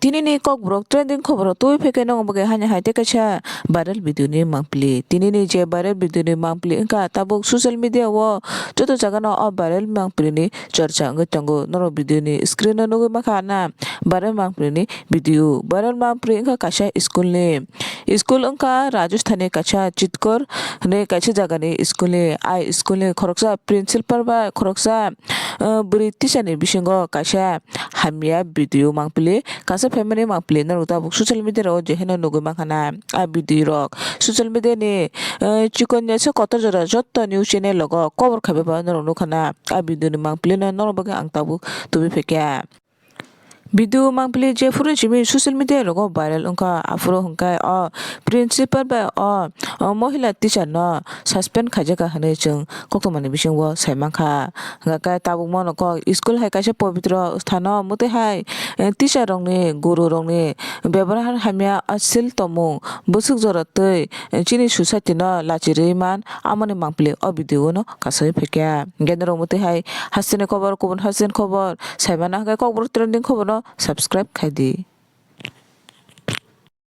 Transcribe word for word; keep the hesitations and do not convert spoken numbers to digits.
Tini ni kokborok trending khobor o twi phaikhe nokni bagwi haino hai tei kaisa viral video ni mangpili. Tini ni je viral video ni mangpili wngkha tabuk social media o joto jaga no o viral mangpili ni chorcha wngwi tongo. Norok video ni screen o nugwi mankha na viral mangpili ni video. Viral mangpili wngkha kaisa school ni. School wngkha Rajasthan ni kaisa Chitkor hinwi kaisa jaga ni school ni. A school ni khoroksa principal bai khoroksa, uh, bwrwi teacher ni bisingo kaisa hamya video mangpili kasa phaimani mangpili norok tabuk social media rogo je hino nugwi mankha na. A video rok social media ni, uh, chikon ya se kotor jora joto news channel rogo cover khaibai bo norok nukha na. A video ni mangpili no norok bagwi ang tabuk tubui phaikha. Video mangpili jephuru simi social media rogo viral wngkha, aphuru hwnkhe o principal bai o, o mohila teacher no suspend khaijakha hinwi chwng koktwmani bisingo saimankha. Hwnkhe tabukmano kok school hai kaisa pobitro sthano mwtwi hai, eh, teacher rokni, guru rokni bebohar hamya, asil tongmung bwswk jora twi, eh, chini society no lachirwi man, amoni mangpili o video no kasui phaikha. Hwnkhe norok mwtwi hai hasteni khobor, kubun hasteni khobor saimano hwnkhe kokborok trending khobor no subscribe khaidi.